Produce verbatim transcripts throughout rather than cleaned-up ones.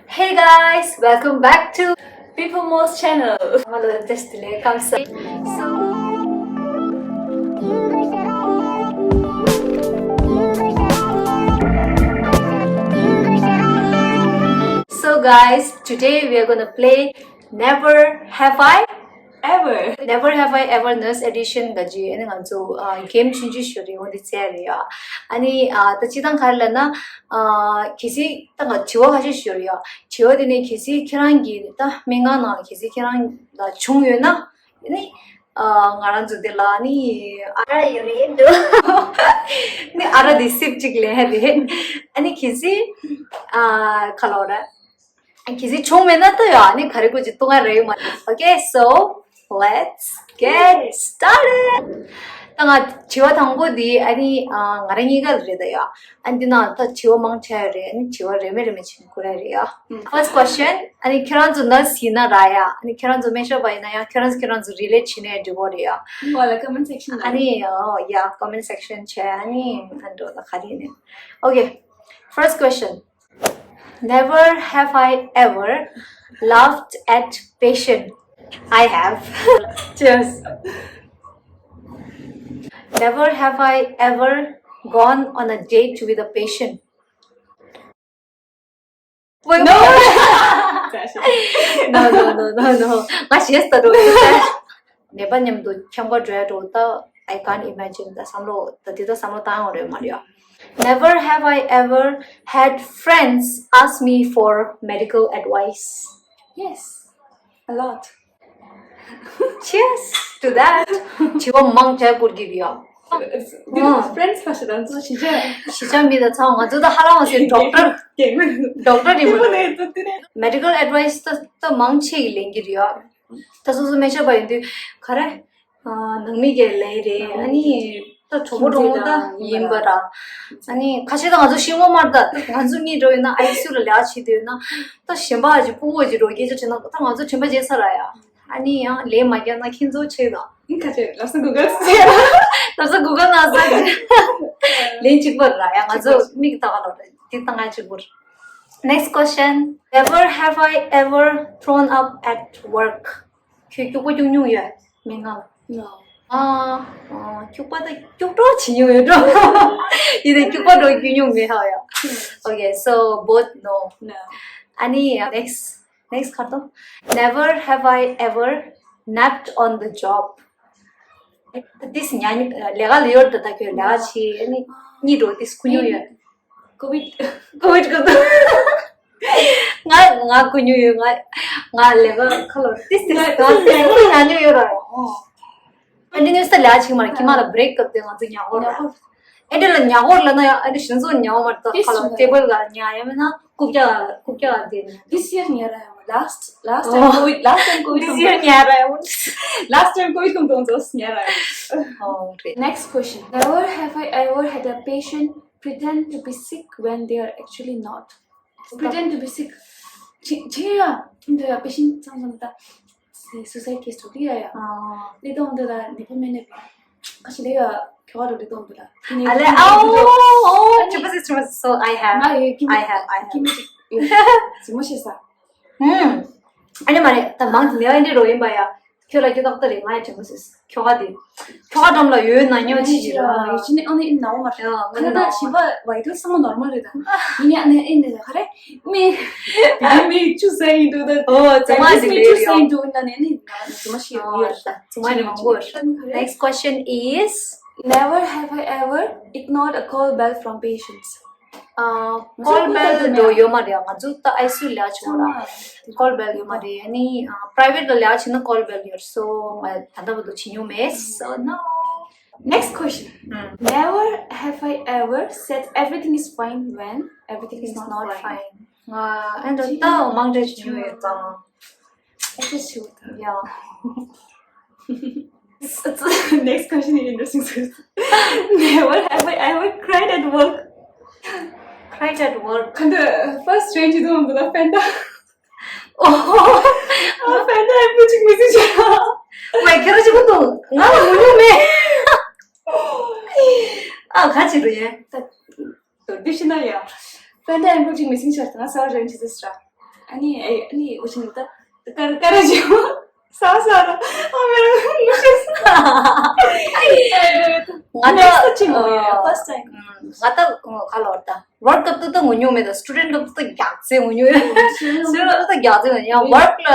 Hey guys, welcome back to People Most channel. Hello, just delay comes up. So, so guys, today we are gonna play Never Have I Ever. Never Have I Ever Nurse Edition ག་ཅི་ཨ་ནི་ང་ཚོ་ཨ་གེམ་ཆུང་ཆུང་ཞིག་རེད། འོ་འདི་རྩེ་རེད་ཡ། ཨ་ནི་ཨ་ད་སྤྱི་བཏང་ག་རེ་ལབ་ན་ཨ་གལ་སྲིད་ད་ང་དྲི་བ་ཁ་ཤས་ཞིག་ཡོད་རེད་ཡ། དྲི་བ་དེ་ནི་གལ་སྲིད་ཁྱེད་རང་གི་ད་སྨན་ཁང་ནང་གལ་སྲིད་ཁྱེད་རང་ལ་བྱུང་ཡོད་ན་ཨ་ནི་ཨ་ང་རང་ཚོ་དེ་ལ་ཨ་ནི་ཨ་ར་ཡོད་རེད་འདུག་ནི་ཨ་ར་དེ་སིབ་ཅིག་ལེན་ཧ་རེད། ཨ་ནི་གལ་སྲིད་ཨ་ག་ལབ་ར། གལ་སྲིད་བྱུང་མེད་ན་ད་ཡོད་ཨ་ནི་ག་རེ་དགོས་ཀྱི་ཏུ་ང་རེ་ཡོད་མ་རེད། Okay, so let's get started. ད་ང་དྲི་བ་དང་པོ་འདི་ཨ་ནི་ཨ་ང་རང་གཉིས་ཀ་ལ་རེད་ད་ཡོད། ཨ་འདི་ན་ད་དྲི་བ་མང་ཆེ་ཡོད་རེད། ཨ་ནི་དྲི་བ་རེ་མེ་རེ་མེ་བྱེད་དགོས་ར་རེད་ཡ། First question. ཨ་ནི་ཁྱེད་རང་ཚོ་ནར་སི་ཡིན་ན་ར་ཡ། ཨ་ནི་ཁྱེད་རང་ཚོ་སྨན་ཞབས་པ་ཡིན་ན་ཡང་ཁྱེད་རང་ཚོ་ཁྱེད་རང་ཚོ་རི་ལེ་ཊི་བྱེད་ནས་འགྲིག་གོ་རེད་ཡ། ཨ་ནི་ཨོ་ཡ་ཀོ་མེན་ཊི་སེག་ཤན་བྱས་ཨ་ནི་ཨ་འགྲོ་ད་ག་རེ་ཡིན་ནས། Okay, first question. Never have I ever laughed at patient. I have. Cheers. Never have I ever gone on a date with a patient. Wait, no. No, no, no, no, no. ང་ཞེས་ལྟ་འགྲོ་གི་ནད་པ་མཉམ་དུ་འཁྱམ་ག་འགྲོ་ཡ་འགྲོ་ད། I can't imagine. ད་བསམ་བློ་ད་དེ་ད་བསམ་བློ་བཏང་ཡོང་རེད་མ་རེད་ཡ། Never have I ever had friends ask me for medical advice. Yes, a lot. Cheers to that. དྲི་བ་མང་ཆེ་བསྐུར་གྱི་ཡོད། Friends ཁ་ཤས་དང་ཚོ་ཞི་ཆ། ཞི་ཆ་མི་ད་ཚང་ང་ཚོ་ད་ཧ་ལམ་སེ་ཌོག་ཊར། ཌོག་ཊར་རེད་མ་རེད། མེ་ཌི་ཀལ་ཨེཌ་ཝའི་སི་ད་ད་མང་ཆེ་གི་ལེན་གྱི་རེད་ཡ། ད་སོ་སོ་སྨན་ཞབས་པ་ཡིན་དུས་ག་རེ། ནང་མི་གིས་ལེན་རེད། ཨ་ནི་ད་གྲོགས་པོ་གྲོགས་མོ་ད་ཡིན་པ་ར། ཨ་ནི་ཁ་ཤས་ད་ང་ཚོ་ཤི་བོ་མར་ད་ང་ཚོ་གཉིས་འགྲོ་ཡོད་ན་ཨའི་སི་ཡུ་ལ་ལས་བྱེད་དུས་ན་ད་གཞན་པ་ཅིག་ཕྲུ་གུ་ཅིག་འགྲོ་སྐད་ཆ་དྲིས་ན་ད་ང་ཚོ་དྲན་པ་བརྗེད་ས་ར་ཡ། ཨ་ནི་ཡང་ལས་མ་རྒྱག་ན་ཁྱེད་ཚོ་ཆེ་ད། ཁ་ཆེ་ལབ་ས་གུ་གལ་ཟེར། ལབ་ས་གུ་གལ་ན་ས་ལན་གཅིག་པ་ར་ཡ། ང་ཚོ་མིག་ལྟ་ག་ལོ་ར་འདི་ལྟ་ང་གཅིག་པུར། Next question. Never have I ever thrown up at work. ཁྱོད་སྐྱུག་པ་སྐྱུག་མྱོང་ཡོད་མི་ང་། No. ཨ་ཨ་སྐྱུག་པ་ད་སྐྱུག་གྲོགས་བྱེད་མྱོང་ཡོད་འགྲོ། ཡིན་ནའི་སྐྱུག་པ་འགྲོ་སྐྱུག་མྱོང་མེད་ཧ་ཡ། Okay, so both no. No. ཨ་ནི་next. Next ཁ་ཏོ། Never have I ever napped on the job. This ཉ་ལས་ཀ་ལ་ཡོད་ད་ད་ཁྱོད་ལས་ཀ་བྱེད་ཨ་ནི་གཉིད་འགྲོ་this ཁུ་ཉོ་ཡོད། ཀོ་ཝིཌ། ཀོ་ཝིཌ་གོ་ཏོ། ང་ང་ཁུ་ཉོ་ཡོད། ང་ང་ལས་ཀ་ཁ་ལོ་this this ང་this ཉ་ཉོ་ཡོད་ར། ཨ་ནི་ནི་ས་ལས་ཀ་བྱེད་མ་རེད། ཁྱིམ་མ་ལ་བྷི་རེག་སྐབས་དེ་ང་ཚོ་ཉ་གོར་ར། ཨེ་འདྲ་ལ་ཉ་གོར་ལ་ན་ཡང་ཨེ་འདྲ་ཞིང་ཚོགས་ཉ་བ་མ་རེད། ཁ་ལ་ཊེ་བལ་ག་ཉ་ཡ་མེད་ན་རྐུབ་བཀྱག་རྐུབ་བཀྱག་དེ་ནི། This year ཉ་ར་ཡ་མ། Last last time ཨོ། COVID last time COVID this year ཉ་ར་ཡ་མ། Last time COVID གོང་དུ་ཚོགས་ཉ་ར་ཡ་མ། ཨོ་རེད། Next question. Never have I ever had a patient pretend to be sick when they are actually not. Pretend to be sick. ཆི་ཆི་ཡ། འདི་ཡ་patient ཚང་ཚང་ད། སུའི་སའིཌ་ཀེ་སི་འགྲོ་གི་ཡ་ཡ། ཨ། ལས་གཏོང་འདི་ལ་ནད་པ་མེད་ནས་པ། ཁ་ཤས་ལས་ཡ་ཁྱོ་ག་འགྲོ་ལས་གཏོང་འདི་ལ། དེ་ནས་ཨ་ལས་ཨའོ་ཨོ་ཨོ་ཨ་ནི་triple six triple six. So I have. ང་ཡོད་ཀི་མི་I have, I have. ཀི་མི་ཅིག་ཡོད། ཟིན་མོ་ཤེས་ས། ཧུམ། ཨ་ནི་མ་རེད། ད་མང་དེ་ནས་ཨ་འདྲི་རོ་ཡིན་པ་ཡ། ཁྱོད་ལ་ཁྱོད་ཏག་ཏག་རེད། ང་ཡ་དྲན་པ་སོས། ཁྱོ་ག་དེ། ཁྱོ་ག་འགྲམ་ལ་ཡོད་ན་ཉོ་ཆི་ཡོད་ར། ཡོད་ཆི་ནས་ཨ་ནི་ཨིན་ནའོ་མ་རེད། ཡ་ང་ཁ་ན་ད་ནའོ་བྱིས་པ་བའི་ཏོ་ཚང་མ་ནོར་མལ་རེད་ད། ཡིན་ནའི་ཨ་ནི་ཨིན་ནའི་ག་རེ། མི། དེ་མི་བཅུ་ཟ་ཡིན་འདུག་ད། ཨོ་ཚང་མ་དེ་མི་བཅུ་ཟ་ཡིན་འདུག་ཨིན་ན་ནི་ཨ་ནི་ང་ཚང་མ་ཤེས་ཡོད་ད། ཚང་མ་ནི་མང་པོ་ཡོད། Next question is, never have I ever ignored a call bell from patients. ཨ། ཁོལ་སྦེལ་འགྲོ་ཡོད་མ་རེད། ང་ཚོ་ད་ཨའི་སི་ཡུ་ལས་བྱེད་ར། ཁོལ་སྦེལ་ཡོད་མ་རེད། ཨ་ནི་པ་རའི་ཝེཊ་ལ་ལས་བྱེད་ན་ཁོལ་སྦེལ་ཡོད། སོ་ང་ད་ལྟ་བར་དུ་བྱེད་མྱོང་མེད། So no. Next question. Never have I ever said everything is fine when everything is not fine. ང་ཨ་འདྲ་ད་མང་འདྲ་བྱེད་མྱོང་ཡོད་ཙང་། ཨེ་ཅེ་ཞུ་ད། Yeah. Next question is interesting. Never have I ever cried at work. Cried at work. ག་འདི་first join བྱེད་དུས་འདི་ལ་ཕན་ད། ཨོ། ཨ་ཕན་ད་ཨེ་པོ་ཅིག་མི་ཟིན་ཆ། ཝེ་ཁྱེད་རང་ཅིག་གོ་འདུག་ང་ལ་མོ་ཉུང་མེད། ཨ་ག་ཅིག་རུ་ཡེ། ད་འདི་ཤི་ན་ཡ། ཕན་ད་ཨེ་པོ་ཅིག་མི་ཟིན་ཆ་ད་ང་ས་ར་join བྱེད་ཟེར་ས། ཨ་ནི་ཨ་ནི་འུ་ཆིན་ད་ཀར་ཀར་ཇི་མོ་ས་ས་ར་ཨ་མེ་ར་ངུ་ཤེས་ང་ད་ཅི་མོ་ཡ་first time ང་ད་ག་ལོར་ད་work སྐབས་དུ་ད་ངུ་མྱོང་མེད་ད་student སྐབས་དུ་ད་རྒྱག་ཚེ་ངུ་མྱོང་ཡ། student སྐབས་དུ་ད་རྒྱག་ཚེ་ངུ་ཡ་work ལ་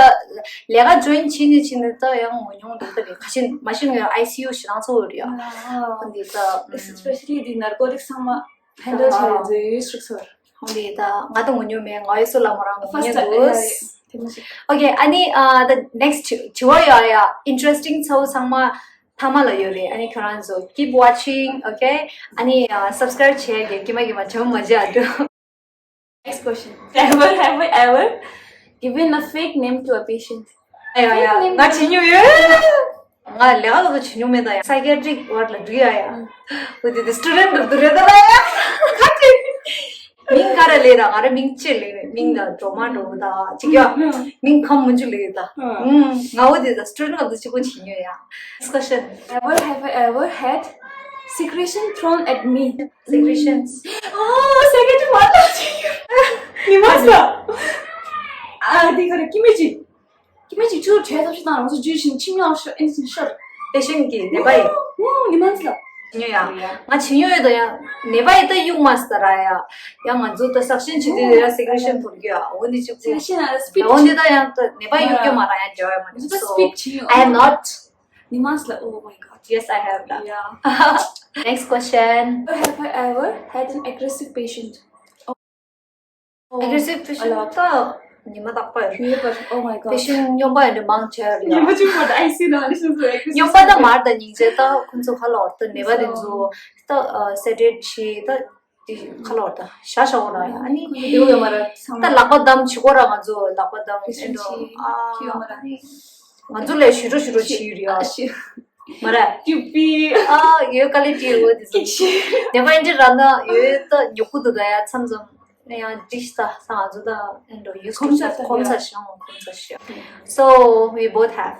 ལས་ཀ་join བྱེད་ནས་བྱེད་ནས་ད་ཡང་ངུ་མྱོང་འདུག་ད་རེད་ཁ་ཤས་མ་ཤེས་ངའི་ICU ཞེ་དྲག་ཚོ་ཡོད་རེད་ཡ། འདི་ད་especially the narcotic ཚང་མ་handle བྱས་ཚེ་ཡོད་ཤུགས་ཚོར། འོ་འདི་ད་ང་ད་ངུ་མྱོང་མེད། ང་ཡོད་སུ་ལ་མོ་རང་ངུ་མྱོང་འདུག okay ཨ་ནི་the next དྲི་བ་ཡོད་ཡ། interesting ཚོ་ཚང་མ་མཐའ་མ་ལ་ཡོད་རེད། ཨ་ནི་ཁྱོད་རང་ཚོ་keep watching okay ཨ་ནི་subscribe བྱས་རྒྱུ་ཀྱི་མ་ཀྱི་མ་བྱམས་མ་བྱེད་ཨ་འགྲོ། Next question. Ever have I ever given a fake name to a patient? ཡ་ཡ་ང་བྱེད་མྱོང་ཡོད། ང་ལས་ཀ་ལ་བྱེད་མྱོང་མེད་ད་ཡ། psychiatric ward ལ་འགྲོ་ཡ་ཡ། འོ་དེ་དེ་student སྐབས་དུ་རེད་ད་ལ་ཡ། ཁ་ཅིག་མིང་ག་རེ་ལས་ད་ང་རེ་མིང་ཅེ་ལས་མིང་ད་འགྲོ་མ་འགྲོ་ད་ཅིག་ཡ། མིང་ཁམ་མུན་ཇུ་ལས་ད། ང་འོ་དེ་ད་student སྐབས་དུ་ཅིག་པོ་བྱེད་མྱོང་ཡ། Next question. Ever have I ever had secretion thrown at me? Secretions. Oh, second one. ཉི་མ་ཟ། ཨ་དེ་ག་རེ་ཀི་མེ་ཅི། ཀི་མེ་ཅི་ཆུ་བྲལ་ཐབས་ཤིག་དང་རང་ཚོ་ཇུས་བཞིན་ཁྱིམ་ཡང་ཤོར་ཨེ་ནི་ཤོར། patient གི་ནད་པ་ཡི། ཨོ་ཉི་མ་ཟ། ཉོ་ཡ། ང་ཆི་ཉོ་ཡོད་ད་ཡ། ནད་པ་ཡི་ད་གཡུག་མ་ཟ་ར་ཡ། ཡ་ང་ཚོ་ད་suction བྱེད་དུས་ཡ་secretion ཐོར་གི་ཡ། འོ་ནི་ཅིག་པོ། Secretion ཨ་spit འོ་ནི་ད་ཡ་ད་ནད་པ་གཡུག་གི་མ་ར་ཡ་འབྲེལ་བ་མ་ནི་ད་so spit བྱེད་ཡོད། I am not. ཉི་མ་ཟ། Oh my god. Yes, I have that. Yeah. Next question. Have I ever had an aggressive patient? Oh, aggressive patient ད་ཉི་མ་རྟག་པར་ཉི་མ་པར། Oh my god. patient སྨྱོན་པ་ཡང་མང་ཆེ་བ་ཉི་མ་ཡ། ཆུང་བར་ICU ནང་ནས་སོ་སོ་aggressive སྨྱོན་པ་ད་མར་ད་སྙིང་རྗེ་ད་ཁོང་ཚོ་ཁ་ལོར་ད་ནད་པ་དེ་ཚོ་ད་sedate བྱེད་ད་དེ་ཁ་ལོར་ད་ཤ་ཤ་འོ་ར་ཡ། ཨ་ནི་ཁོང་ཚོ་ཡོད་མ་ར་ཚང་ད་མ་ལག་པ་བསྡམས་བྱེད་དགོས་ར། ང་ཚོ་ལག་པ་བསྡམས་ཨེ་འགྲོ་ཨ་ཁྱི་ཡོད་མ་ར། ང་ཚོ་ལས་ཞུ་འགྲོ་ཞུ་འགྲོ་བྱེད་ཡོད་ར་ཡ། ཨ་ཤི། མ་ར། ཀྱུ་པི། ཨ་ཡོད་ཀ་ལི་ཏི་རོ་དེ་ཚོ། ཀྱི་ཤི། ནད་པ་ཨིན་ཏི་ར་ན་ཡོད་ད་ཉོ་ཀུ་དུ་ད་ཡ་མཚམས་མཚམས་ཡང་ཏི་ཤི་ད་ས་ང་ཚོ་ད་ཨེ་འགྲོ་ཡོད་ཁོམ་ས་ཁོམ་ས་ཤང་ཁོམ་ས་ཤང་། So we both have.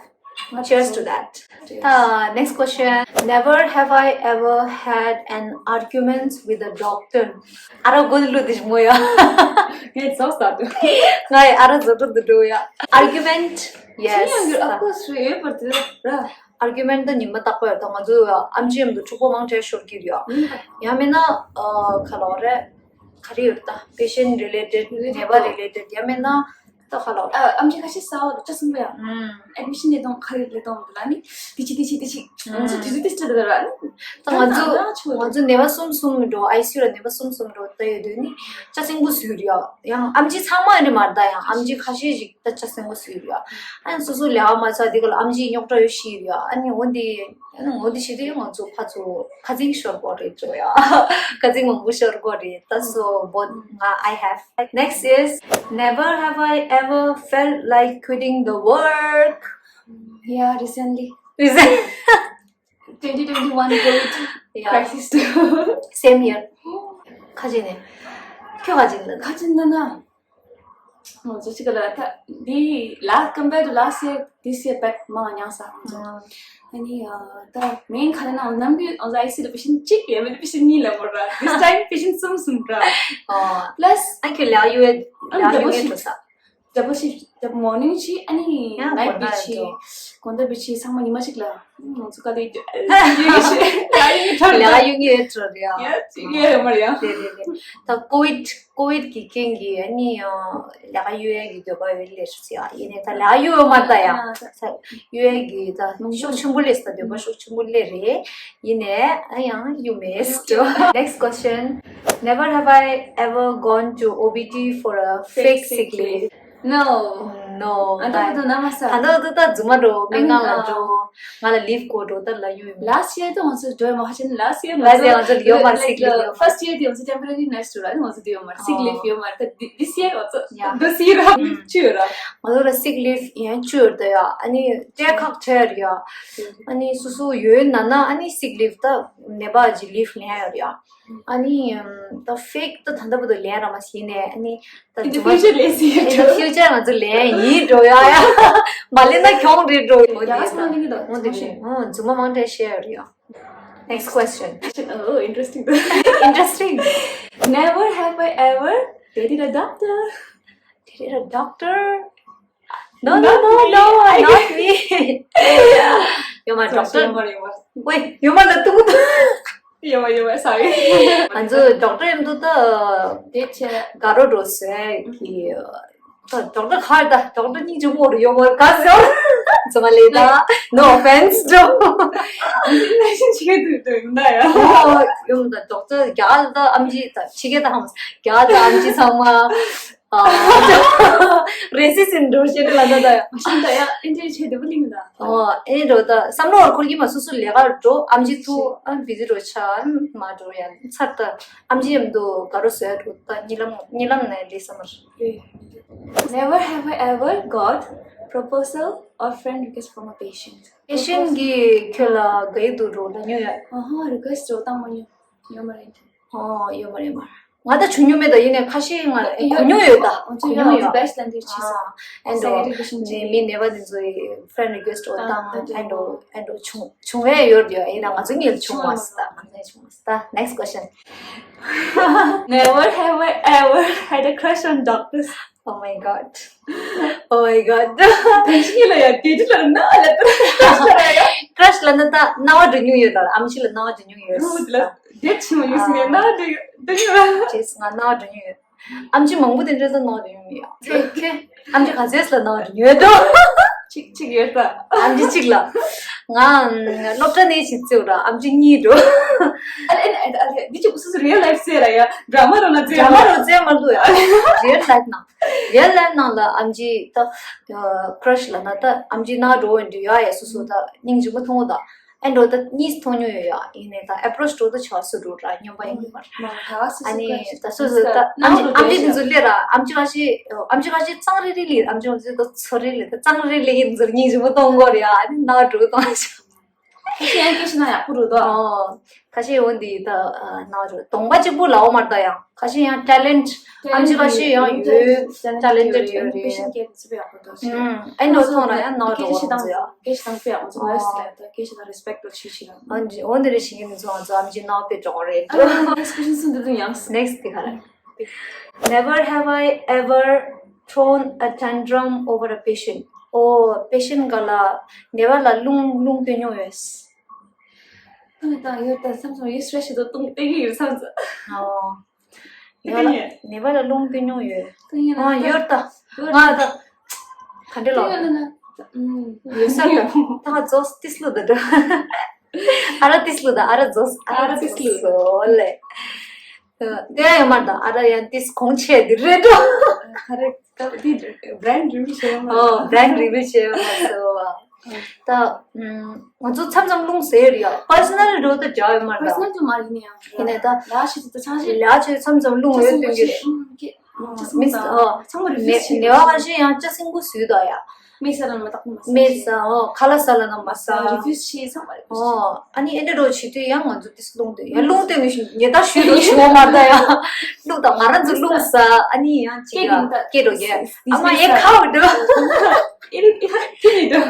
Cheers to that. ད་next question. Never have I ever had an argument with a doctor. ཨ་ར་གོ་ལུ་དེ་མོ་ཡ། ངས་ཚོགས་ས་དུ། ང་ཨ་ར་ཛོ་ཏུ་དུ་འགྲོ་ཡ། argument. Yes. Of course, ཡོད་པར་དུ་ར། argument ད་ཉི་མ་རྟག་པར་ད་ང་ཚོ་ཨམ་ཆི་ཡམ་དུ་འཁྲུག་པ་མང་དྲགས་ཤོར་གྱི་ཡོད། ཡང་མིན་ན་ཁ་ལོ་རེ་ག་རེ་ཡོད་ད་patient related ནད་པ་related ཡང་མིན་ན་ད་ཁ་ལོ། ཨམ་ཆི་ཁ་ཤས་ས་བ་ལ་ཅ་སུན་པ་ཡང་admission ལས་དོན་ག་རེ་ལས་དོན་ལ་ནི་དེ་ཅི་དེ་ཅི་དེ་ཅི་ང་ཚོ་དུས་ཚོད་དེ་ཅི་ད་ར་ད་ང་ཚོ་ང་ཚོ་ནད་པ་གསུམ་གསུམ་འགྲོ་ICU ལ་ནད་པ་གསུམ་གསུམ་འགྲོ་ད་ཡོད་དུས་ནི་ཅ་སེང་པོ་ཟུག་ཡོད་ཡང་ཨམ་ཆི་ཚང་མ་ཡོད་ནི་མ་རེད་ད་ཡང་ཨམ་ཆི་ཁ་ཤས་ཤིག་ད་ཆ་སེང་པོ་ཟེར་ཡ། ཨ་ནི་སོ་སོ་ལས་ཀ་མ་ཚར་དེ་ག་ལ་ཨམ་ཆི་རྙོག་དྲ་ཡོད་ཤི་ཡ། ཨ་ནི་འོ་འདི་ཨ་ནི་འོ་འདི་ཤི་དུས་ང་ཚོ་ཕ་ཚོ་ཁ་ཚིག་ཤོར་གོ་རེད་ཅོ་ཡ། ཁ་ཚིག་མང་པོ་ཤོར་གོ་རེད་ད། So both ང་I have. Next is, never have I ever felt like quitting the work. Yeah, recently. Recent. twenty twenty-one COVID crisis. Same here. ཁ་ཅིག་ནས་ཁྱོད་ཁ་ཅིག་ལ་ཁ་ཅིག་ན་ན། ང་ཚོ་གཅིག་ལ་ད་འདི་last, compared to last year, this year back མང་ཉང་ས་ང་ཚོ། ཨ་ནི་ད་main ག་རེ་ན་ནམ་རྒྱུན་ང་ཚོ་ICU ལ་patient གཅིག་ཡོད་མེད་patient གཉིས་ལ་མོ་ར། This time patient གསུམ་གསུམ་ར། Plus ཨ་ཁྱོད་ལ་ཡོད་ལ་ཡོད་ངེས་འགྲོ་ས། Double shift, double morning ཆི་ཨ་ནི་night ཆི་དགོང་དག་པའི་ཆི་ཚང་མ་ཉི་མ་གཅིག་ལ་ང་ཚོ་ག་ལེ་ལ་ཡོད་ངེས་འགྲོ་ར། ཡ་ཡོད་ངེས་འགྲོ་ར། ཡ་ཡོད་མ་ར། ད་COVID COVID གི་རྐྱེན་གྱིས་ཨ་ནི་ཡང་ལས་ཀ་གཡོལ་ཡས་ཀྱི་འདོད་པ་ཡོད་ལས་སུ་ཡ་ཡིན་ནའི་ད་ལས་ཀ་གཡོལ་མ་ད་ཡང་ད་གཡོལ་ཡས་ཀྱི་ད་ཤུགས་ཆེན་པོ་སླེབས་ད་འདོད་པ་ཤུགས་ཆེན་པོ་སླེབས་རེད། ཡིན་ནའི་ཨ་ཡང་you missed. Next question. Never have I ever gone to OPD for a fake sick leave. No. No. ཨ་ད་ད་ན་མ་ས། ད་ད་ད་ད་རྫུན་མ་འགྲོ་སྨན་ཁང་ལ་འགྲོ། ང་ལ་leave དགོས་འགྲོ་ད་ལ་ཡོད་མ། Last year དུ་ང་ཚོ་འགྲོ་ཡོད་མ་ཧ་ཅན་last year last year ང་ཚོ་ཡོད་མ་sick leave ཡོད་མ། First year དུ་ང་ཚོ་temporary nurse དུ་ར་ང་ཚོ་དུ་ཡོད་མ་sick leave ཡོད་མ། ད་this year ང་ཚོ་this year ཆུ་ཡོད་ར། ང་ཚོ་ལ་sick leave ཡང་ཆུ་ཡོད་ད་ཡ། ཨ་ནི་སྤྲད་ཁག་ཆེ་ཡོད་ཡ། ཨ་ནི་སུ་སུ་ཡོད་ན་ན་ཨ་ནི་sick leave ད་ནད་པ་ཅིག་leave ལེན་ཡོད་ཡ། ཨ་ནི་ད་fake ད་ད་ལྟ་བར་དུ་ལེན་ར་མ་ཤེས་ནས་ཨ་ནི་ད་in the future ལེན་སྲིད་ཡོད། In the future ང་ཚོ་ལེན་ཡིན་འགྲོ་ཡ་ཡ། མ་ལེན་ན་གྱོང་རེད་འགྲོ་ཡ། ཡ་སྨ་ལེན་གི་ད་འོ་དེ་རེད། འོ་རྫུན་མ་མང་དྲགས་བཤད་ཡོད་རེད་ཡ། Next question. Oh, interesting. Interesting. Never have I ever dated a doctor. Did it a doctor? No, no, no, no, not me. ཡོད་མ་doctor. ཡོད་མ་ཡོད་མ། ཝེ་ཡོད་མ་ལ་ཏུ་ཏུ། ཡོད་མ་ཡོད་མ་sorry. ང་ཚོ་doctor ཡིན་དུས་ད་དེ་ཆེ་དགའ་རོགས་འགྲོ་ཟེར་གི། ད་doctor ཁར་ད་doctor སྙིང་རྗེ་མོ་རུ་ཡོད་མ་ག་ཟེར། ཙི་མ་ལེ་ད། No offense འགྲོ། ནས་ཤིང་ཆེ་དུ་དུ་ཡོད་ན་ཡ། ཡོད་མ་ད་doctor རྒྱ་ལ་ད་ཨམ་ཆི་ད་ཕྱི་རྒྱལ་ད་ཧམ། རྒྱ་ལ་ད་ཨམ་ཆི་ཚང་མ། རེ་སི་སིན་འགྲོ་ཤེས་ལ་ད་ད། ཤིན་ད་ཡ་ཨིན་ཏེ་ཆེ་དེ་བུ་ལིང་ད། ཨོ་ཨེ་འགྲོ་ད་བསམ་བློ་འཁོར་གྱི་མ། སུ་སུ་ལས་ཀ་འགྲོ། ཨམ་ཆི་ཐུ་ཨམ་བི་ཟི་འགྲོ་ཆ་ཨམ་མ་འགྲོ་ཡ་ཚར་ད། ཨམ་ཆི་ཡམ་དུ་ག་རུ་བཟོས་འགྲོ་ད་ཉི་ལམ་ཉི་ལམ་ནས་ལི་སམ་མར། Never have I ever got proposal or friend request from a patient. Patient གི་ཁྱོད་ལ་ག་ཡི་དུ་འགྲོ་ལ་ཉོ་ཡ། ཨ་ཧ་request འགྲོ་བཏང་མ་ཉོ། ཡོད་མ་རེད། ཨོ་ཡོད་མ་རེད་མ། ང་ད་བྱུང་མྱོང་མེད་ད། ཡིན་ནའི་ཁ་ཤས་ང་ཡོད་གོ་མྱོང་ཡོད་ད། ཨོ་ཚོ་གོ་མྱོང་ཡོད། Best ལ་འདི་ཆེ་ས། ཨ་ཨེ་འགྲོ་second request ནི་མི་ནད་པ་དེ་ཚོའི་friend request འོ་ད་དང་ཨེ་འགྲོ་ཨེ་འགྲོ་བྱུང་བྱུང་བས་ཡོད་ཡོད། ཡིན་ན་ང་ཚོ་ངས་བྱུང་མ་སི་ད། ང་ཚོས་བྱུང་མ་སི་ད། Next question. Never have I ever had a crush on doctors. Oh my god. Oh my god. དེ་ཤི་ལ་ཡ་དེ་དེ་ལ་ན་ལ་crush ལ་ན་ད་རྣ་བ་འགྲོ་མྱོང་ཡོད་ད། ཨམ་ཆི་ལ་རྣ་བ་འགྲོ་མྱོང་ཡོད། རུ་དེ་ལ་དེ་ཆི་མ་ཡོད་སི་ནས་ན་དེ་དེ་ཡོད། ཅེས་ང་རྣ་བ་འགྲོ་མྱོང་ཡོད། ཨམ་ཆི་མང་པོ་དེ་འདྲ་ད་རྣ་བ་འགྲོ་མྱོང་ཡོད། ཁྱེད་ཁྱེད་ཨམ་ཆི་ག་ཚོད་ལ་རྣ་བ་འགྲོ་མྱོང་ཡོད་དོ། ཅིག་ཅིག་ཡོད་ད། ཨམ་ཆི་ཅིག་ལ། ང་སློབ་གྲྭ་ནས་ཞིག་བརྩེ་བ་ར་ཨམ་ཆི་གཉིས་འགྲོ། ཨ་ལེ་ཨ་ལེ་ཨ་ལེ་འདི་ཅིག་སུ་སུ་real life ཟེར་ར་ཡ་drama རོ་ན་ཟེར། drama རོ་ཟེར་མ་འདུག་ཡ། real life ནང་real life ནང་ལ་ཨམ་ཆི་ད་crush ལ་ན་ད་ཨམ་ཆི་ན་འགྲོ་འདྲི་ཡ་ཡ་སུ་སུ་ད་སྙིང་རྗེ་མོ་མཐོང་ད། ཨེ་འགྲོ་ད་གཉིས་མཐོང་མྱོང་ཡོད་ཡ། ཡིན་ནའི་ད་approach འགྲོ་ད་ཆ་སུ་འགྲོ་ར་སྨྱོན་པ་ཡིན་པར། ཨ་ནི་ད་སུ་སུ་ད་ཨམ་ཆི་ཨམ་ཆི་དེ་ཚོ་སླེབས་ར་ཨམ་ཆི་ཁ་ཤས་ཨམ་ཆི་ཁ་ཤས་གཙང་རི་རི་ལི་ཨམ་ཆི་ཁ་ཤས་ད་ཚོ་རི་ལི་ད་གཙང་རི་ལི་ཡིན་ཟེར་སྙིང་རྗེ་མོ་གཏོང་གོ་རེད་ཡ། ཨ་ནི་ན་འགྲོ་གཏོང་ཆ། ཁ་ཤས་ཡང་སྐད་ཆ་ན་ཡག་པོ་རེད་དོ། ཨོ། ཁ་ཤས་འོ་འདི་ད་ན་རོ་གདོང་པ་གཅིག་པུ་ལའོ་མར་ད་ཡང་ཁ་ཤས་ཡང་talent ཨམ་ཆི་ཁ་ཤས་ཡང་ཡོད། talented ཡོད་རེད། ཨམ་ཨེ་ནོ་ཐོང་ན་ཡང་ན་རོ་ཁ་ཤས་ཡང་ཡོད། སྐད་ཆ་དང་དཔེ་ཡག་པོ་ཚོ་ལ་སྐད་ཆ་དང་respect འགྲོ་ཆེ་ཆེ་ར། འོ་འདི་འོ་འདི་རེ་ཞིག་ཡིན་ཚོ་ང་ཚོ་ཨམ་ཆི་ན་དཔེ་འགྲོ་རེད། ཨ་next question སུ་འདི་དུ་ཡང་next དེ་ག་རེད། Never have I ever thrown a tantrum over a patient. ཨོ་patient ག་ལ་ནད་པ་ལ་རླུང་རླུང་བཏོན་མྱོང་ཡོད། ཨ་ད་ཡོད་ད་བསམ་སོང་ཡོད་stress ཞིག་ཏུ་གཏོང་བསྟན་གྱི་ཡོད་བསམ་སོང་། ཨོ། ནད་པ་ལ་ནད་པ་ལ་རླུང་བཏོན་མྱོང་ཡོད། ཨ་ཡོད་ད། ང་ད་ག་འདྲ་ལོ། ཡོད་ས་ད་ད་ང་ཛོས་ཏིས་ལོ་ད་འདྲ། ཨ་ར་ཏིས་ལོ་ད་ཨ་ར་ཛོས་ཨ་ར་ཏིས་ལོ་ལེ། དེ་ཡང་ཡོད་མ་ད་ཨ་ར་ཡང་ཏིས་གོང་ཆེ་དེ་རེད་འགྲོ། ཨ་ར་ད་དེ་brand review བྱས་ཡོད་མ། ཨོ་brand review བྱས་ཡོད་མ་སོ་བ། ད་ང་ཚོ་མཚམས་མཚམས་རླུང་ཟེར་ཡོད་རེད་ཡ། personal འགྲོ་ད་འདྲ་ཡོད་མ་རེད། personal དུ་མ་ཡིན་ཡང་ཡིན་ནའི་ད་ལ་ཞིག་ཏུ་ཚང་ཞིག་ལ་ཆེ་མཚམས་མཚམས་རླུང་ཡོད་དོན་གྱི་རེད། མིས་ཨ་ཚང་མ་རེད། མིས་ནེ་བ་ག་ཤེད་ཡང་ཅ་སེང་གུ་ཟུས་ད་ཡ། མིས་ས་ལ་མ་ཏག་མ་ས་མིས་ཨ་ཁ་ལ་ས་ལ་ན་མ་ས། refuse བྱས་ཚང་མ་རེད། ཨོ་ཨ་ནི་ཨེ་འདྲ་འགྲོ་བྱེད་དུས་ཡང་ང་ཚོ་ཏིས་རླུང་དེ་ཡང་རླུང་དེ་ནི་ཉེ་ད་ཞུས་དུ་ཞུ་བ་མ་ད་ཡ། རླུང་དང་ང་རང་ཚོ་རླུང་ས་ཨ་ནི་ཡང་ཅི་ཡ་སྐད་འགྲོ་གི་ཨ་མ་ཨེ་ཁ་འགྲོ། ཨེ་ཁ་ཁྱི་ནི་འགྲོ།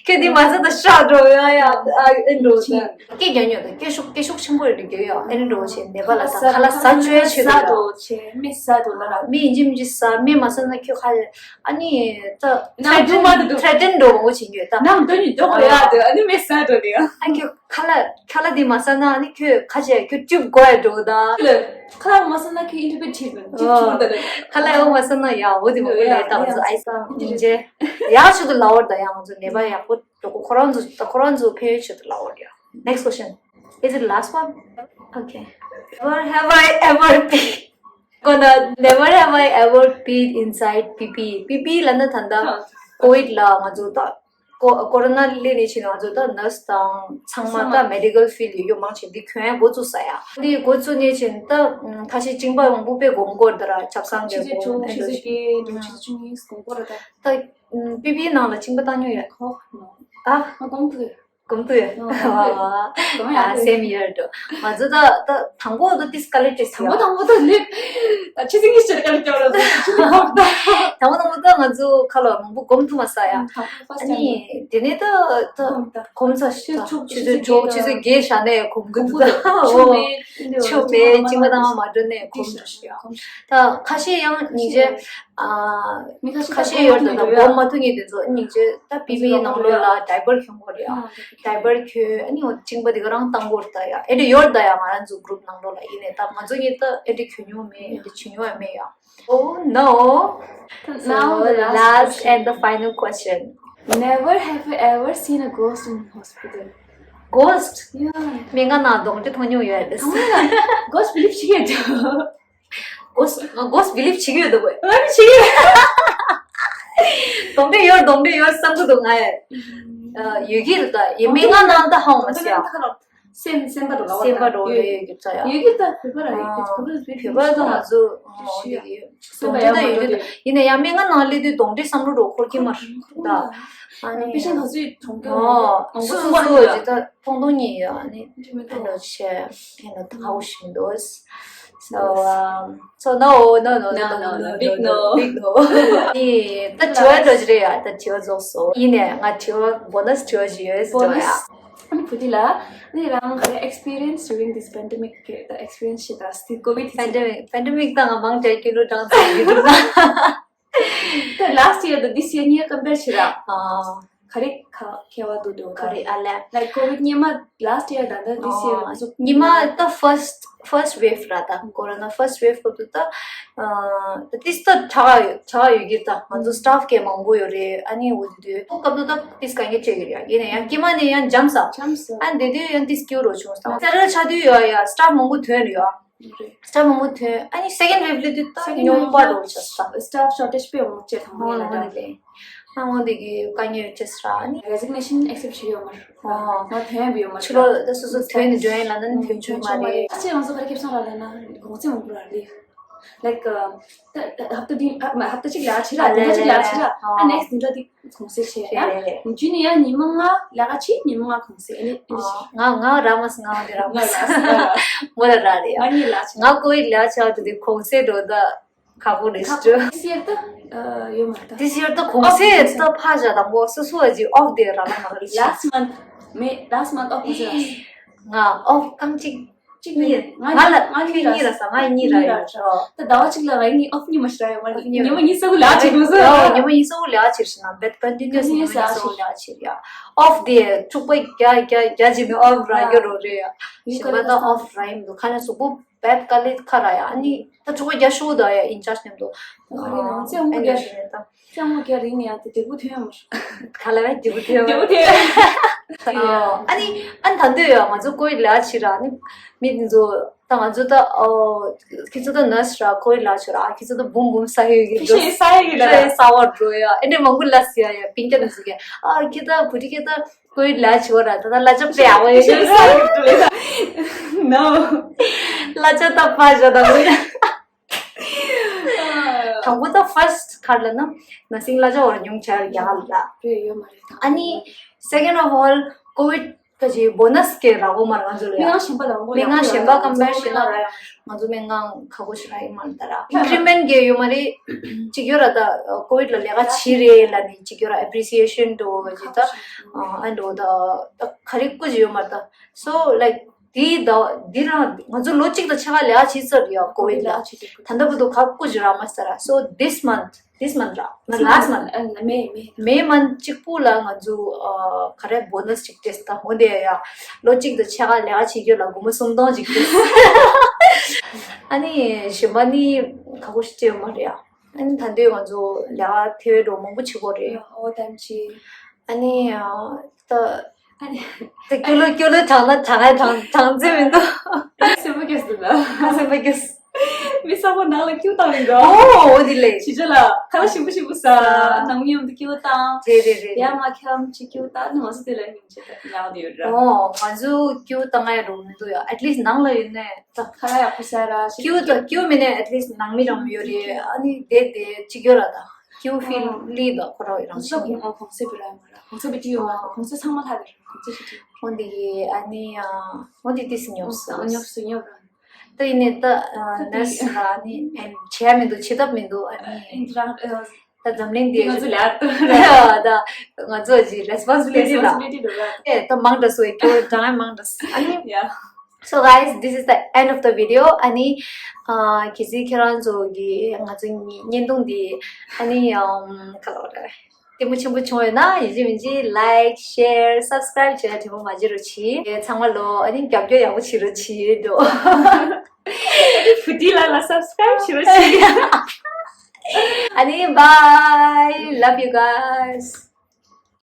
ཁྱི་དེ་མ་ས་ད་ཤ་འགྲོ་ཡ་ཡ་ཨ་ཨེ་འགྲོ་ད། སྐད་རྒྱག་ཉོ་དང་སྐད་ཤུགས་སྐད་ཤུགས་ཆེན་པོ་རེད་རྒྱག་ཡོད། ཨེ་འདྲ་བྱས་ནད་པ་ལ་ད་ཁ་ལ་ཟ་བཅོས་བྱེད་ད་ཡོད། མི་ཟ་འགྲོ་ལ་མི་ཡིན་གཅིག་མིན་གཅིག་ཟ་མི་མ་ཟ་ན་ཁྱོད་ཁ་ལ་ཨ་ནི་ད་ཐ་ཏན་ཐ་ཏན་འགྲོ་འོ་བྱེད་ཡོད་ད། ནམ་དུ་ནི་འགྲོ་གོ་ཡ་དེ་ཨ་ནི་མི་ཟ་འགྲོ་ལ་ཡ། ཨ་ཁྱོད་ཁ་ལ་ཁ་ལ་དེ་མ་ཟ་ན་ཨ་ནི་ཁྱོད་ཁ་ཆེ་ཁྱོད་ཅུབ་དགོས་ཡ་འགྲོ་ད། ཁ་ལ་མ་ཟ་ན་ཁྱོད་ཨིན་ཊར་བེ་ཊི་བྱེད་དགོས་ཅུབ་ཅུབ་ད་ལ། ཁ་ལ་ཡ་མ་ཟ་ན་ཡ་འོ་དེ་མ་གོ་ལ་ད་ང་ཚོ་ཨའི་སི་ཀྲིམ་ཡིན་ཅེ་ཡ་ཆུ་དུ་ལ་འོར་ད་ཡ་ང་ཚོ་ནད་པ་ཡག་པོ། ཁོ་ཁོ་རང་ཚོ་ད་ཁོ་རང་ཚོ་ཕན་ཡོན་ཆེད་དུ་ལབ་པ་རེད། Next question. Is it last one? Okay. Never have I ever peed. ཁོ་ན་never have I ever peed inside པི་པི། པི་པི་ལབ་ན་ད་ལྟ་ཀོ་ཝིཌ་ལ་ང་ཚོ་ད་ཀོ་ཀོ་རོ་ན་སླེབས་ནས་ཕྱིན་ང་ཚོ་ད་ནར་སི་དང་ཚང་མ་ད་མེ་ཌི་ཀལ་ཕིལ་ལ་ཡོད་མང་ཆེ་འདི་གྱོན་ཡ་འགོ་བཙུགས་ས་ཡ། འདི་འགོ་བཙུགས་ནས་ཕྱིན་ད་ཁ་ཤས་གཅིན་པ་མང་པོ་དཔེ་སྒོམ་དགོས་འདི་ར་ཆབ་གསང་གི་སྒོ་ཆུ་ཚོད་བཅུ་གཉིས་སྒོམ་དགོས་ར་ད། ད་པི་པི་ནང་ལ་གཅིན་པ་བཏང་མྱོང་ཡོད། ཨ། ང་སྒོམ་ཐུབ་ཡོད། སྒོམ་ཐུབ་ཡོད། ཨ། སེམ་ཡོད་འགྲོ། ང་ཚོ་ད་ད་དང་པོ་ད་ཏིས་ཀ་ལེ་ཏིས་དང་པོ་དང་པོ་ད་ལེ། ད་ཆི་ཟིག་གི་ཕྱིར་ཀ་ལེ་ཀྱོ་ར་ཟེར་ཆི་ཟིག་ཧོབ་ད། དང་པོ་དང་པོ་ད་ང་ཚོ་ ཁ་ལོ་མང་པོ་སྒོམ་ཐུབ་མ་ས་ཡ། ཨ་ནི་དེ་ནས་ད་ད་གོམས་ས་ཤི་ད་ཆུ་ཚོད་ཆུ་ཚོད་བརྒྱད་ཆགས་ནས་གོམས་གི་འདུག་ད། ཆུ་མེད་ཅིང་མ་དང་མ་འགྲོ་ནས་གོམས་འདྲ་ཞིག་ཡ། ད་ཁ་ཤས་ཡང་སྙིང་རྗེ། ཁ་ཤས་ཡོད་ད་ད་སྒོམ་མ་ཐུབ་ངེས་དེ་ཚོ་སྙིང་རྗེ་ད་པི་པི་ནང་ལོགས་ལ་ཌའི་པར་གྱོན་དགོས་རེད་ཡ། ཌའི་པར་གྱོན་ཨ་ནི་འོ་གཅིན་པ་དེ་ག་རང་བཏང་དགོས་རེད་ད་ཡ། ཨེ་འདྲ་ཡོད་ད་ཡ། ང་རང་ཚོ་གུ་རུབ་ནང་ལོགས་ལ་ཡིན་ནས་ད་ང་ཚོ་གཉིས་ད་ཨེ་འདྲ་གྱོན་མྱོང་མེད། ཨེ་འདྲ་བྱེད་མྱོང་ཡང་མེད་ཡ། Oh no. So now the last and the final question. Never have you ever seen a ghost in hospital? Ghost? Yeah. སྨན་ཁང་ནང་གདོན་འདྲེ་མཐོང་མྱོང་ཡོད་རེད། ད་ང་ghost believe བྱེད་ཀྱི་ཡོད་ཀྱང་། Ghost ང་ghost believe བྱེད་ཀྱི་ཡོད་འདུག་གས། ང་མི་བྱེད་ཀྱི་ཡོད། གདོན་འདྲེ་ཡོད་གདོན་འདྲེ་ཡོད་བསམ་གྱི་འདུག་ང་ཡ། ཡོད་ཀྱི་རེད་ད་ཡིན་སྨན་ཁང་ནང་ད་ཧ་འོང་མ་སྲིད་ཡ། སེམས་སེམས་པ་རུ་ལ་སེམས་པ་རུ་ཡོད་ཡོད་ཀྱི་ཙ་ཡ། ཡོད་ཀྱི་ད་བོད་པ་ར་ཡོད་ཀྱི་བོད་པ་བོད་པ་ད་ང་ཚོ་ཡོད་ཀྱི་ཡོད། གདོན་འདྲེ་ད་ཡོད་ཀྱི་ད་ཡིན་ན་ཡང་སྨན་ཁང་ནང་སླེབས་དུས་གདོན་འདྲེ་བསམ་བློ་རུ་འཁོར་གྱི་མ་རེད་ད། ཨ་ནི་པེ་ཤེན་ད་ཚོས་གྲོང་ཁྱེར་ཨོ་ཨང་སུ་སུ་ཅི་ད་མཐོང་མཐོང་ཉིད་ཡོད། ཨ་ནི་ཨེ་ནོ་ཆེ་ཨེ་ནོ་ད་ཧ་གོ་ཤིང་འདུག So, um, so no, no, no, no, no, no, no, big no. Big no. ད་དྲི་བ་འགྲོ་གི་རེད་ཡ། ད་དྲི་བ་རྫོགས་སོང་། ཡིན་ནས་ང་དྲི་བ་bonus དྲི་བ་ཞིག་ཡོད་ཟེར་འགྲོ་ཡ། ཨ་ནི་བུ་དི་ལ་ནི་རང་ག་རེ་experience during this pandemic གི་ད་experience ཞིག་ད་སི་ཀོ་ཝིད་དེ་ཚེ། Pandemic, pandemic ད་ང་མང་ཆེ་ཀི་ལོ་གྲངས་ཙམ་ཡོད་འདུག་ན། ད་last year དང་this year གཉིས་compare བྱེད་ར། ཨ། ག་རེ་ཁ་ཁྱད་པར་འདུག་འདུག་ག་རེ་ཨ་ལས། Like COVID སྔོན་མ་last year དང་ད་this year ཨ། གཟུགས་སྔོན་མ་ད་first, first wave ར་ད་corona first wave སྐབས་དུ་ད་ཨ་ད་ཏིས་ད་དྲག་ཡོད་དྲག་ཡོད་ཀྱི་ད་ང་ཚོ་staff གས་མང་པོ་ཡོད་རེད། ཨ་ནི་འོ་དེ་དུས་སྐབས་དུ་ད་ཏིས་དཀའ་ངལ་སྤྲད་ཀྱི་རེད་ཡ། ཡིན་ན་ཡང་སྔོན་མ་ནས་ཡང་འཇམ་ས་འཇམ་ས། ཨ་དེ་དུས་ཡང་ཏིས་སྐྱུར་རོ་བྱུང་ས་ད་ར་ཆ་དུས་ཡོད་ཡ། staff མང་པོ་ཐོན་རེད་ཡ། རེད། staff མང་པོ་ཐོན། ཨ་ནི་second wave སླེབས་དུས་ད་second ཉུང་པ་རོ་ཆགས་ས། staff shortage དཔེ་མང་ཆེ་ཐང་མོ་ལ་ད་ལས། ཨ་འོ་འདི་གི་དཀའ་ངལ་ཆེ་ས་ར་ཨ་ནི། resignation accept བྱེད་ཡོད་མ་རེད། ཨོ། ང་ཐོན་ཡོད་མ་རེད། ཕྱི་ལོགས་ད་སོ་སོ་ཐོན་ནས་འཇོན་ཡིན་ལ་ན་ནི་ཐོན་ཆོག་མ་རེད། ཨ་ཅེ་ང་ཚོ་ག་རེ་ཁེབས་སང་ར་ལ་ན་གོང་ཚད་མང་པོ་ར་ལི། like ད་ད་ཧབ་ཏ་འདི་ཧབ་ཏ་གཅིག་ལ་ཕྱི་ར་ཨ་ལེ་ད་གཅིག་ལ་ཕྱི་ར་ཨ་next འདི་འདྲ་འདི། གུང་སེང་བྱས་རེད་རེད་རེད། ཡང་རྗེས་ནས་ཡང་ཉི་མ་ལྔ་ལས་ཀ་བྱས། ཉི་མ་ལྔ་གུང་སེང་ཨ་ནི་ཨ་ནི་ཨ་ང་ང་ར་མ་སི་ང་འདི་ར་མ་སི་ང་ར་མ་སི་མོ་ལ་ར་རེད་ང་ཡ། གཉིས་ལ་ཆ་ང་ཀོ་ཝིད་ལས་ཀ་བྱས་དུས་དེ་གུང་སེང་འགྲོ་ད་ཁག་པོ་རེད་ཤི། this year ད་ཡོད་མ་རེད་ད། this year ད་གུང་སེང་ད་ཕ་ཞག་དང་པོ་སོ་སོ་ཨ་ཇི་ཨོཕ་དེ་ར་ལ་ང་རེད། last month མེ་last month ཨོཕ་ང་ང་ཨོཕ་རྐང་གཅིག་གཅིག་གཉིས། ང་ལ་ང་གཉིས་ར་ས་ང་གཉིས་ར་ཡོད་འགྲོ། ད་ཟླ་བ་གཅིག་ལ་ང་གཉིས་ཨོཕ་གཉིས་མ་ཞིག་ར་ཡོད་མ་རེད། ཉི་མ་གཉིས་ས་ཁུ་ལ་ཆེ་དགོས་ས། ཉི་མ་གཉིས་ས་ཁུ་ལ་ཆེ་ཞིག་ན་བེད་ཀོན་ཊི་ནིའུ་སི་ཉི་མ་གཉིས་ས་ཁུ་ལ་ཆེ་ཡ། ཨོཕ་དེ་འཁྲུག་པ་རྒྱ་རྒྱ་རྒྱ་ཅིག་ནི་ཨོཕ་ར་རྒྱ་རོ་རེ་ཡ། ཞིག་མ་ད་ཨོཕ་ར་ཡིན་འདུག་ཁ་ན་གཟུགས་པོ་བེད་ཀ་ལེ་ཁ་ར་ཡ། ཨ་ནི་ད་འཁྲུག་པ་རྒྱ་ཤུ་ད་ཡ་ཨིན་ཅར་ནེམ་འདུག་ཨོ་ཁ་རེ་ནང་ཚེ་ཨོ་རྒྱ་ཤུ་ནེ་ད། སྐྱ་མོ་སྐྱ་རིང་ནས་ཡང་དེ་བདེ་པོ་ཐོན་ཡོང་མ་རེད། ག་ལ་བའི་བདེ་པོ་ཐོན་ཡོང་མ་རེད། ཨ་ནི་ཨ་ནི་ད་འདོད་ཡོད་ང་ཚོ་ཀོ་ཝིད་ལས་ཀ་བྱེད་ར་ཨ་ནི་མི་དེ་ཚོ་ད་ང་ཚོ་ད་ཨོ་ཁྱེད་ཚོ་ད་ནར་སི་ར་ཀོ་ཝིད་ལས་ཀ་བྱེད་ར་ཨ་ཁྱེད་ཚོ་ད་བུམ་བུམ་ས་ཡོད་གི་ཕི་ཤེ་ས་ཡོད་གི་ཕི་ཤེ་ས་བ་འགྲོ་ཡ་ཨེ་འདྲེ་མང་པོ་ལ་སི་ཡ་ཡ་པིན་ཀ་ནི་ཟུག་གི་ཨ་ཁྱེད་ད་བུ་ཏི་ཁྱེད་ད་ཀོ་ཝིད་ལས་ཀ་བྱེད་ར་ད་ད་ལ་ཅག་པེ་ཨ་བ་ཡོད་གི་ས་ཡོད་གི་ནོ་ལ་ཅག་ད་པ་ཞོ་ད་བུ། དང་པོ་ད་first ག་རེ་ལབ་ན་ནར་སིང་ལ་ཅག་བར་ཉུང་ཆར་རྒྱ་གར་ལ། རེད་ཡོད་མ་རེད་ད། ཨ་ནི་second of all COVID ག་ཅི་bonus གི་རག་གོ་མ་རེད་ང་ཚོ་ལ་ཡ། མི་ང་གཞན་པ་ལ་མི་ང་གཞན་པ་compare བྱས་ན་ང་ཚོ་མི་ང་ཁ་གོ་ཞིག་རག་ཡོད་མ་རེད་ད་ར། increment གི་ཡོད་མ་རེད། གཅིག་ཡོད་ར་ད་COVID ལ་ལས་ཀ་བྱེད་རེད་ལ་ནི་གཅིག་ཡོད་ར་appreciation འགྲོ་ག་ཅི་ད་ཨ་འགྲོ་ད་ད་ག་རེ་བསྐུར་གྱི་ཡོད་མ་རེད་ད། So like དེའི་ཟླ་བ་འདི་རང་ང་ཚོ་ལོ་གཅིག་དང་ཕྱེད་ཀ་ལས་ཀ་བྱེད་ཚར་ཡོད་ཀོ་ཝིད་ལ། ད་ལྟ་བར་དུ་ཁག་ཀུ་ཅི་རག་མ་ཚར། So this month, this month ར། No, last month. མེ་མེ། མེ་མན་གཅིག་པུ་ལ་ང་ཚོ་ག་རེ་bonus ཅིག་སྤྲད་ད་འོ་དེ་ཡ་ལོ་གཅིག་དང་ཕྱེད་ཀ་ལས་ཀ་བྱེད་རྒྱུ་ལ་སྒོར་མོ་སུམ་སྟོང་ཅིག་སྤྲད། ཨ་ནི་གཞན་པ་ནི་ཁག་པོ་ཞིག་སྤྲད་ཡོད་མ་རེད་ཡ། ཨ་ནི་ད་ལྟའི་ང་ཚོ་ལས་ཀ་དེ་བས་འགྲོ་མང་པོ་བྱེད་དགོས་རེད། ཨོ་ད་ཅི། ཨ་ནི་ད། ཨ་ནི། ད་སྐྱོ་ལོ་སྐྱོ་ལོ་དྲང་ན་དྲང་ཨ་དྲང་དྲང་རྩིས་མི་འདུག་སེམས་པ་སྐྱོ་སོང་ད། སེམས་པ་སྐྱོ་སོང་། མི་ས་པོ་ནང་ལ་སྐྱུག་བཏང་མི་འདུག་ཨོ་འོ་དེ་ལས། ཕྱི་རྒྱལ་ལ་ཁ་ལག་ཞིམ་པོ་ཞིམ་པོ་ཟ། ནང་མི་མཉམ་དུ་སྐྱུག་བཏང་། རེད་རེད་རེད། ཡ་མ་ཁྱམ་ཅིག་སྐྱུག་བཏང་ནི་ང་ཚོ་དེ་ལ་སྙིང་རྗེ་ད་ཉག་དེ་ཡོད་ར། ཨོ་ང་ཚོ་སྐྱུག་བཏང་ང་ཡ་རུང་མི་འདུག་ཡ། at least ནང་ལ་ཡོད་ནས་ད། ཁ་ལག་ཡག་པོ་ཟ་ར་ཞིག་སྐྱུག་ད་སྐྱུག་མེད་ནས་at least ནང་མི་རང་མི་ཡོད་རེད། ཨ་ནི་དེ་དེ་ཅིག་ཡོད་ར་ད། སྐྱུག་ཕིལ་ལི་ད་ཁོ་རང་ཡོད་རང་ཞིག་ཡོད། གོང་ཚད་བི་ར་མ་ར་གོང་ཚད་བི་ཏི་ཡོད་མ་ར་གོང་ཚད་ཚང་མ་ལྷག་རེད་གོང་ཚད་ཞིག་ཏི། འོན་ཏེ་ཨ་ནི་འོན་ཏེ་ཏི་སི་ཉོབ་སོང་། ཉོབ་སོང་ཉོབ་ར། ད་ཡིན་ནས་ད་ད་ནར་སི་ར་ཨ་ནི་བྱས་མི་འདུག་བྱེད་ཐབས་མི་འདུག་ཨ་ནི། ཨ་ནི་རང་། ད་འཛམ་གླིང་འདི་ང་ཚོ་ལ་ཏུ། ད་ང་ཚོ་ཅིག་responsibility་ལ། responsibility་ལ། ཨེ་ད་མང་དྲགས་སོ་ཡ་སྐྱོ་དྲང་མང་དྲགས། ཨ་ནི། Yeah. So guys, this is the end of the video. ཨ་ནི། ཨ་གལ་སྲིད་ཁྱེད་རང་ཚོ་གི་ང་ཚོ་གཉིས་བརྙན་ཐུང་འདི་ཨ་ནི་ཨམ་ག་ལ་བ་རེད། ལྟད་མོ་ཆེན་པོ་བྱུང་ཡོད་ན་ཡིན་གཅིག་མིན་གཅིག་like, share, subscribe་བྱེད་ཡ་དྲན་པ་མ་བརྗེད་རོགས་གྱིས། ཚང་མ་ལོ་ཨ་ནི་རྒྱབ་སྐྱོར་ཡག་པོ་བྱེད་རོགས་གྱིས་འགྲོ། བུ་དི་ལ་ལ་subscribe་བྱེད་རོགས་གྱིས། ཨ་ནི་bye, love you guys.